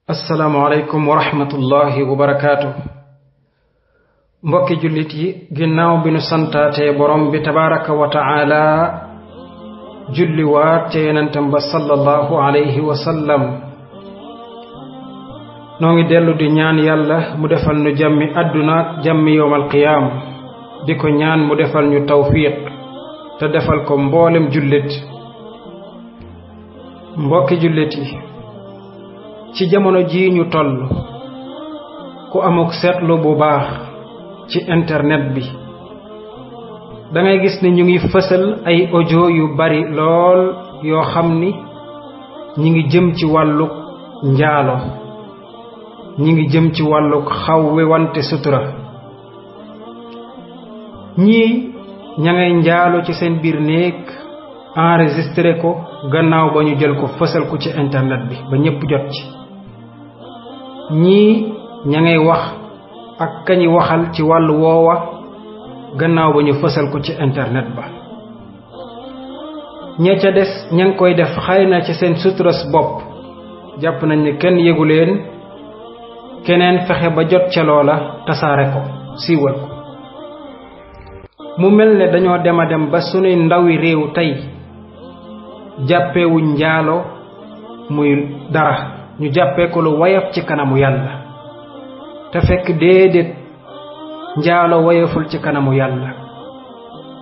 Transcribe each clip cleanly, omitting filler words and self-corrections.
asalaamaaleykum wa rahmatullahi wa barakaatu. mbokki jullit yi ginnaaw bi nu santaatee borom bi tabaraka wa taala julliwaat ca yonentam ba sallallahu alayhi wa sallam noo ngi dellu di ñaan yàlla mu defal nu jàmmi àdduna ak jàmmi yowmal qiyaam di ko ñaan mu defal ñu tawfiq te defal ko mboolem jullit. mbokki jullit yi ci jamono ji ñu toll ku amuk seetlu bu baax ci internet bi da ngay gis ni ñu ngi fësal ay audio yu bari lool yoo xam ni ñi ngi jëm ci wàlluk njaalo, ñi ngi jëm ci wàlluk xawwe wante sutura. ñii ña ngay njaalo ci seen biir néeg enregistré ko gannaaw ba ñu jël ko fësal ko ci internet bi ba ñépp jot ci. ñii ña ngay wax ak kañi waxal ci wàllu woowa gannaaw ba ñu fësal ko ci internet ba. ña ca des ña ngi koy def xëy na ci seen suturas bopp, jàpp nañ ne kenn yëgu leen, keneen fexe ba jot ca loola tasaare ko siiwal ko. mu mel ne dañoo dem a dem ba sunuy ndawi réew tey jàppewuñ njaalo muy dara, ñu jàppee ko lu wayaf ci kanamu yàlla, te fekk déedéet njaalo wayaful ci kanamu yàlla.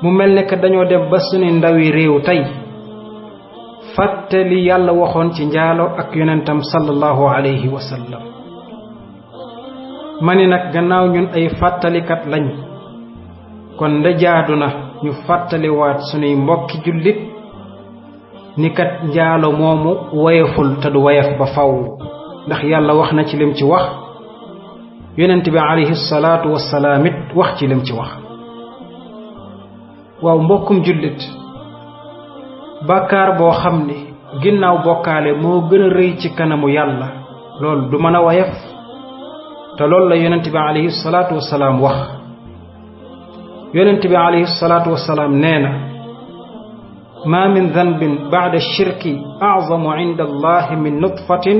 mu mel ne que dañoo dem ba suñu ndawi réew tey fàtte li yàlla waxoon ci njaalo ak yonentam sallallahu alayhi wa sallam. ma ni nag gannaaw ñun ay fàttalikat lañ, kon nda jaadu na ñu fàttaliwaat suñuy mbokki jullit ni kat njaalo moomu wayeful te du wayef ba faw, ndax yàlla wax na ci lim ci wax, yonent bi alayhi salaatu wassalaam it wax ci lim ci wax. waaw mbokkum jullit, bàkkaar boo xam ni ginnaaw bokkaale moo gën a rëy ci kanamu yàlla, loolu du mën a wayef, te loolu la yonent bi alayhi salaatu wassalaam wax. yonent bi alayhi salaatu wassalaam nee na ma min danbin ba'da shirki a'zamu 'inda allahi min nutfatin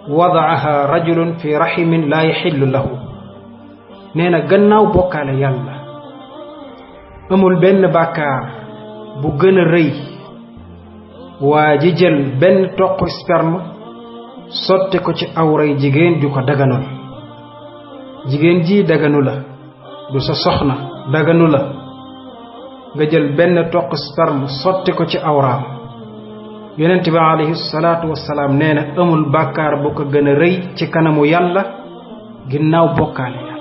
wada'aha rajulun fi rahimin la yaxillu lahu. nee na gannaaw bokkaale yàlla amul benn bàkkaar bu gën a rëy waa ji jël benn toq sperme sotti ko ci awray jigéen ju ko daganul. jigéen ji daganu la, du sa soxna, daganu la nga jël benn toq sperme sotti ko ci awraam. yonent bi alayhi salaatu wassalaam nee na amul bàkkaar bu ko gën a rëy ci kanamu yàlla ginnaaw bokkaale yàlla.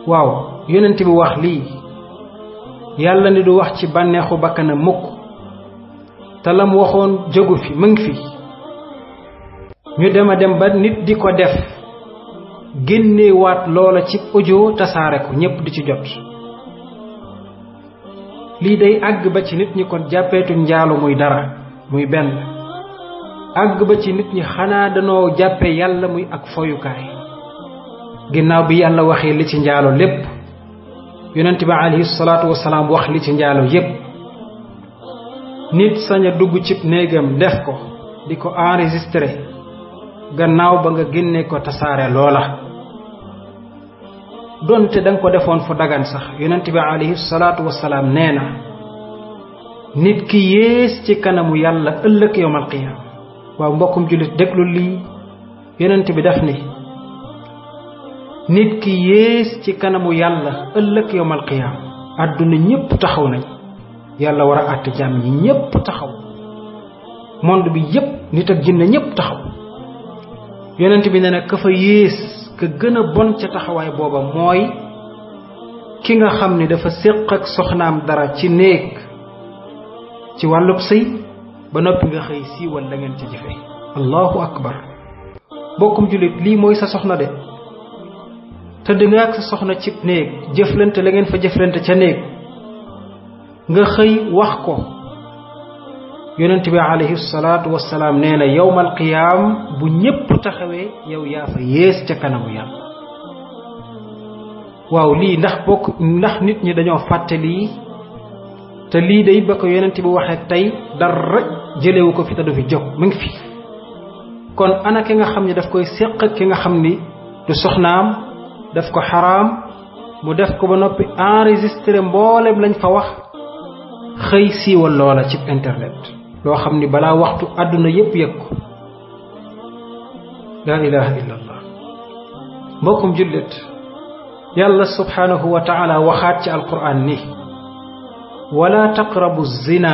waaw yonent bi wax lii, yàlla ni du wax ci bànneexu bakkanam mukk, te lam waxoon jógu fi, mu ngi fi. ñu dem a dem ba nit di ko def, génnewaat loola ci audio tasaare ko ñépp di ci jot. lii day àgg ba ci nit ñi kon jàppeetu njaalo muy dara, muy benn. àgg ba ci nit ñi xanaa danoo jàppe yàlla muy ak foyukaay, ginnaaw bi yàlla waxee li ci njaalo lépp, yonent bi alayhi salaatu wassalaam wax li ci njaalo yépp. nit sañ a dugg cib néegam def ko, di ko enregistré, gannaaw ba nga génne ko tasaare loola. donte danga ko defoon fu dagan sax, yonent bi alayhi salaatu wassalaam nee na nit ki yées ci kanamu yàlla ëllëg yawmal qiyaam. waaw mbokkum jullit déglu lii, yonent bi daf ni nit ki yées ci kanamu yàlla ëllëg yawmal qiyaam. àdduna ñépp taxaw nañ, yàlla war a àtte jaam ñi, ñépp taxaw, monde bi yépp, nit ak jinne ñépp taxaw. yonent bi nee na ka fa yées, ka gën a bon ca taxawaay booba mooy ki nga xam ni dafa séq ak soxnaam dara ci néeg ci wàllub sëy ba noppi nga xëy siiwal la ngeen ca jëfe. allahu akbar. bokkum jullit, lii mooy sa soxna de, tëdd nga ak sa soxna ci néeg, jëflante la ngeen fa jëflante ca néeg, nga xëy wax ko. yonent bi alayhi salaatu wassalaam nee na yawmal qiyaam bu ñépp taxawee yow yaa fa yées ca kanamu yàlla. waaw lii ndax nit ñi dañoo fàtte lii? te lii day ba ko yonent bi waxee tey dara jëlewu ko fi te du fi jóg, mu ngi fi. kon ana ki nga xam ni daf koy séq ak ki nga xam ni du soxnaam daf ko xaraam mu def ko ba noppi enregistré mboolem lañ fa wax xëy siiwal loola ci internet loo xam ni balaa waxtu àdduna yépp yëg ko la ilaha illallah mbokkum jullit yàlla subhanahu wa taala waxaat ci alquran ni wala taqrabu zina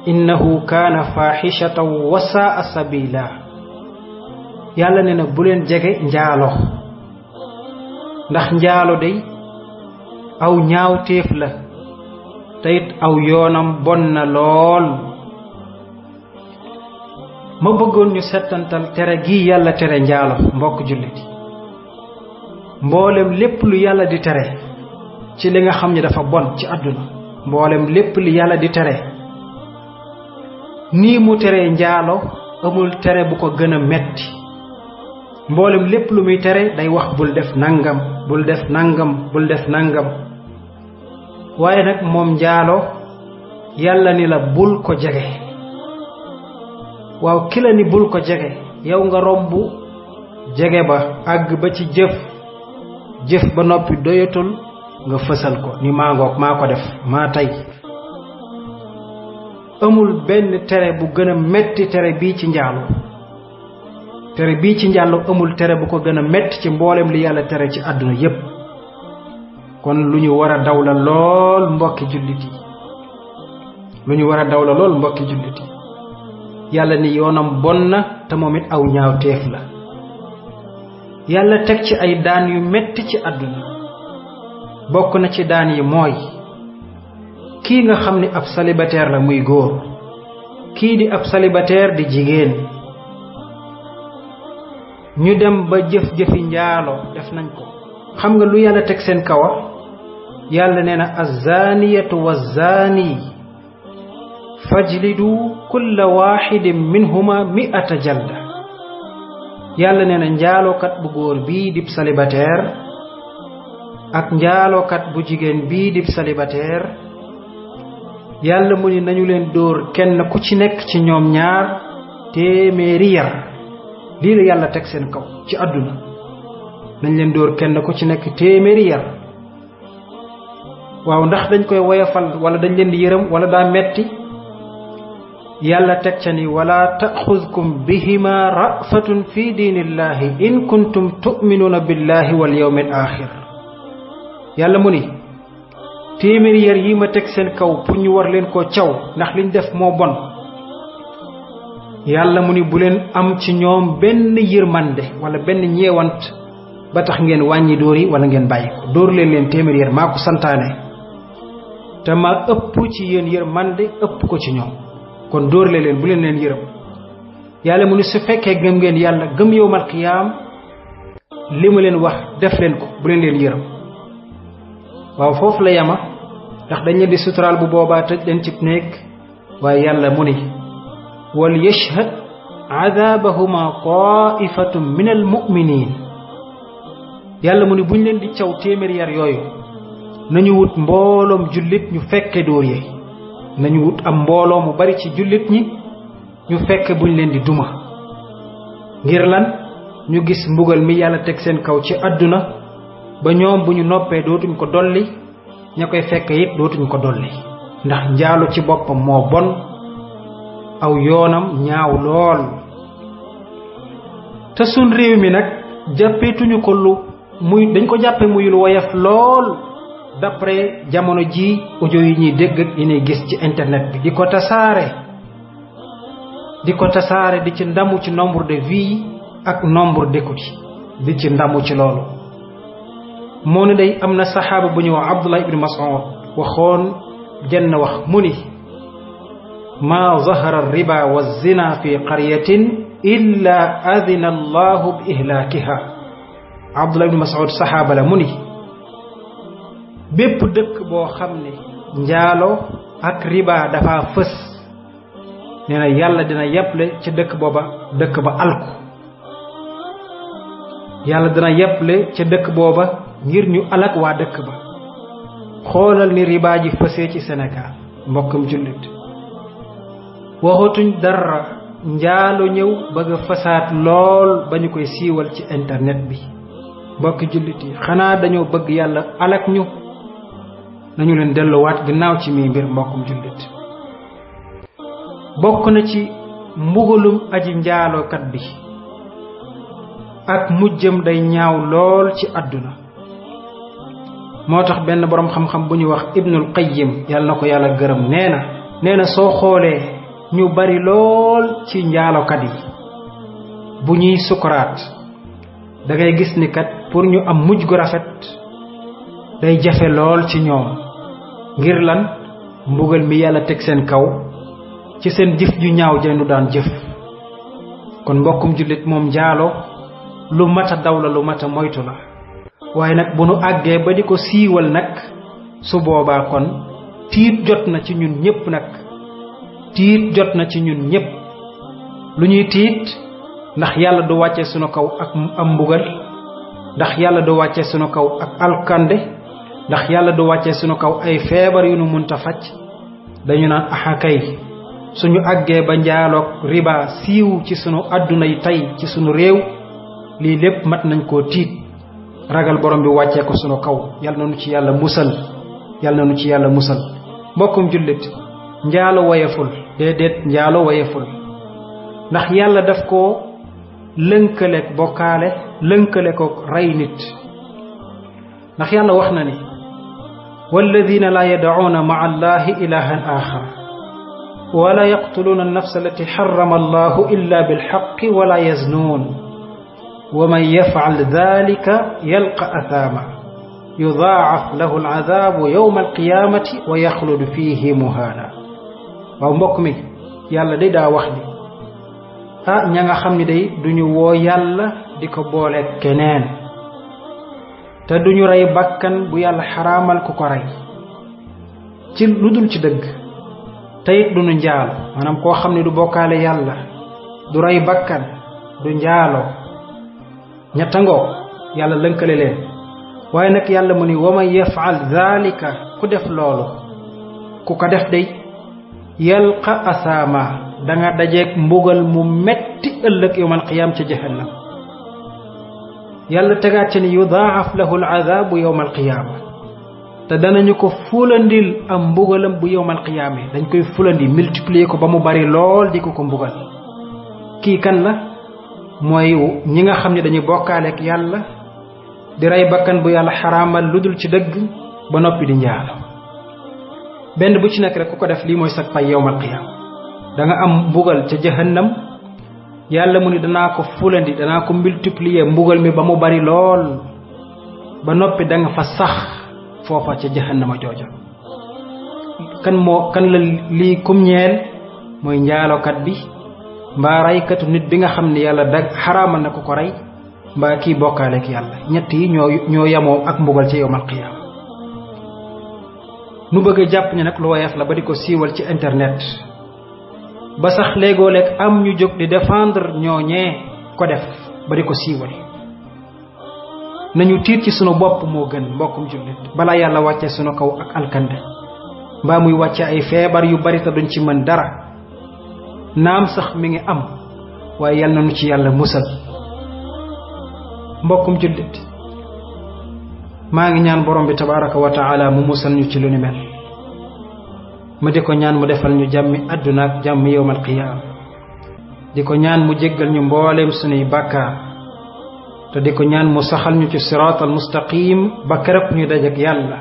innahu kaana faaxishatan wa saa sabila yàlla ne na bu leen jege njaalo ndax njaalo day aw ñaawteef la te it aw yoonam bon na lool ma bëggoon ñu settantal tere gi yàlla tere njaalo mbokk jullit yi mboolem lépp lu yàlla di tere ci li nga xam ni dafa bon ci àdduna mboolem lépp li yàlla di tere nii mu tere njaalo amul tere bu ko gën a metti mboolem lépp lu muy tere day wax bul def nangam bul def nangam bul def nangam waaye nag moom njaalo yàlla ni la bul ko jege waaw ki la ni bul ko jege yow nga romb jege ba àgg ba ci jëf ba noppi doyatul nga fësal ko ni maa ngoog maa ko def maa tey amul benn tere bu gën a metti tere bii ci njaalo tere bii ci njaalo amul tere bu ko gën a metti ci mboolem li yàlla tere ci àdduna yépp kon lu ñu war a daw la lool mbokki jullit yi lu ñu war a daw la lool mbokki jullit yi yàlla ni yoonam bon na te moom it aw ñaaw teef la yàlla teg ci ay daan yu metti ci àdduna bokk na ci daan yi mooy kii nga xam ni ab célibataire la muy góor kii di ab célibataire di jigéen ñu dem ba jëf-jëfi njaalo def nañ ko xam nga lu yàlla teg seen kawa yàlla nee na azzaaniyatu wazzaani fajlidu kulla waxidin minhuma 100 jalda yàlla nee na njaalookat bu góor bii dib célibataire ak njaalookat bu jigéen bii dib célibataire yàlla mu ni nañu leen dóor kenn ku ci nekk ci ñoom ñaar téeméeri yar lii la yàlla teg seen kaw ci àdduna nañ leen dóor kenn ku ci nekk téeméeri yar waaw ndax dañ koy woyafal wala dañ leen di yërëm wala daa metti yàlla teg ca ni wala taxudkum bihima rafatun fi diinillahi in kuntum tu'minuuna billahi wal yawmil axir yàlla mu ni téeméeri yar yi ma teg seen kaw pour ñu war leen koo caw ndax liñ def moo bon yàlla mu ni bu leen am ci ñoom benn yërmande wala benn ñeewant ba tax ngeen wàññi dóor yi wala ngeen bàyyi ko dóor leen téeméeri yar maa ko santaane te ma ëpp ci yéen yërmande ëpp ko ci ñoom kon dóor leen bu leen yërëm yàlla mu ni su fekkee gëm ngeen yàlla gëm yowmal qiyaam li ma leen wax def leen ko bu leen yërëm waaw foofu la yama ndax dañ leen di suturaal bu boobaa tëj leen cib néeg waaye yàlla mu ni wal yashhad adabahuma taifatun min al muminin yàlla mu ni buñ leen di caw téeméeri yar yooyu nañu wut mbooloom jullit ñu fekke dóor yi nañu wut am mbooloo mu bari ci jullit ñi ñu fekke buñ leen di duma ngir lan ñu gis mbugal mi yàlla teg seen kaw ci àdduna ba ñoom bu ñu noppee dootuñ ko dolli ña koy fekk it dootuñ ko dolli ndax njaalu ci boppam moo bon aw yoonam ñaaw lool te sun réew mi nag jàppeetuñu ko dañ ko jàppe muy lu woyof lool d'après jamono ji audio yi ñuy dégg ak yi ñuy gis ci internet bi di ko tasaare di ci ndamu ci nombre de vie ak nombre d'écoute di ci ndamu ci loolu moo ne day am na saxaaba bu ñu wax Abdullah ibn Mas'ud waxoon jenn wax mu ni ma zahara riba wa zina fi qaryatin illa adina allahu bi ihlaakiha Abdullah ibn Mas'ud saxaaba la mu ni bépp dëkk boo xam ne njaalo ak riba dafa fës nee na yàlla dina yeble ci dëkk ba alku yàlla dina yeble ca dëkk booba ngir ñu alak waa dëkk ba xoolal ni riba ji fësee ci Sénégal mbokkum jullit waxatuñ dara njaalo ñëw bëgg fasaat lool ba ñu koy siiwal ci internet bi mbokki jullit yi xanaa dañoo bëgg yàlla alak ñu nañu leen delluwaat ginnaaw ci mi mbir mbokkum jullit bokk na ci mbugalum aji njaalookat bi ak mujjam day ñaaw lool ci àdduna moo tax benn boroom xam-xam bu ñu wax Ibnul Qayyim yàlla na ko yàlla gërëm nee na soo xoolee ñu bari lool ci njaalokat yi bu ñuy sukuraat da ngay gis ni kat pour ñu am mujj gu rafet day jafe lool ci ñoom ngir lan mbugal mi yàlla teg seen kaw ci seen jëf ju ñaaw jëndu daan jëf kon mbokkum jullit moom njaalo lu mata daw la lu mata moytu la waaye nag bu nu àggee ba di ko siiwal nag su boobaa kon tiit jot na ci ñun ñépp nag tiit jot na ci ñun ñépp lu ñuy tiit ndax yàlla du wàcce sunu kaw ak am mbugal ndax yàlla du wàcce sunu kaw ak alkande ndax yàlla du wàcce sunu kaw ay feebar yu nu munta faj dañu naan axakay suñu àggee ba njaaloog riba siiw ci sunu àdduna yi tey ci sunu réew lii lépp mat nañ koo tiit ragal borom bi wàccee ko sunu kaw yàlla na nu ci yàlla musal yàlla na nu ci yàlla musal mbokkum jullit njaalo wayeful déedéet njaalo wayeful ndax yàlla daf koo lënkaleeg bokkaale lënkale ko rey nit ndax yàlla wax na ni walladina la yad'una ma'a allahi ilahan axar wala yaqtuluna an-nafsa allati harrama allahu illa bilhaqqi wala yaznuun wa man yaf'al dhalika yalqa athama yudaa'af lahu al'adhabu yawma alqiyamati wa yaxludu fihi muhana waaw mbokk mi yàlla day daa wax ni ña nga xam ni day duñu woo yàlla di ko boole keneen te duñu rey bakkan bu yàlla xaraamal ku ko rey ci lu dul ci dëgg te it duñu njaalo maanaam koo xam ne du bokkaale yàlla du rey bakkan du njaaloo ñettangoo yàlla lënkale leen waaye nag yàlla mu ni wa man yaf'al dhalika ku def loolu ku ko def day yalqa asaama da nga dajeeg mbugal mu metti ëllëg yawmal qiyaam ca jahannam yàlla tegaat ci ni yudaa'af lahu al'adaabu yawmal qiyaama te danañu ko fulandil am mbugalam bu yawmal qiyaama dañ koy fulandi multiplier ko ba mu bari lool di ko mbugal kii kan la mooy ñi nga xam ne dañuy bokkaaleeg yàlla di rey bakkan bu yàlla xaraamal lu dul ci dëgg ba noppi di njaalo benn bu ci nekk rek ku ko def lii mooy sag pay yawmal qiyaama da nga am mbugal ca jahannam yàlla mu ni danaa ko fulandi danaa ko multiplier mbugal mi ba mu bari lool ba noppi da nga fa sax foofa ca jahannama jooja kan la lii kum ñeel mooy njaalokat bi mbaa reykatu nit bi nga xam ne yàlla dag xaraamal na ko rey mbaa kii bokkaaleek yàlla ñett yi ñoo yamoo ak mbugal ci yawmal qiyaama nu bëgg a jàpp ne nag lu woyof la ba di ko siiwal ci internet ba sax léegoo-leeg am ñu jóg di défendre ñooñee ko def ba di ko siiwal nañu tiit ci sunu bopp moo gën mbokkum jullit balaa yàlla wàcce sunu kaw ak alkande mbaa muy wàcce ay feebar yu bari te duñ ci mën dara naam sax mi ngi am waaye yal na nu ci yàlla musal mbokkum jullit maa ngi ñaan borom bi tabaraka wa taala mu musal ñu ci lu ni mel ma di ko ñaan mu defal ñu jàmmi àdduna ak jàmmi yawmal qiyaama di ko ñaan mu jéggal ñu mbooleem sunuy bàkkaar te di ko ñaan mu saxal ñu ci siraatal mustaqim ba keroog ñu dajak yàlla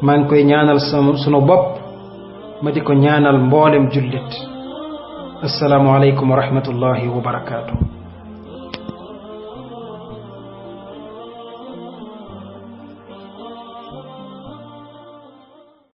maa ngi koy ñaanal sunu bopp ma di ko ñaanal mboolem jullit assalaamu aleykum wa rahmatullahi wa barakaatu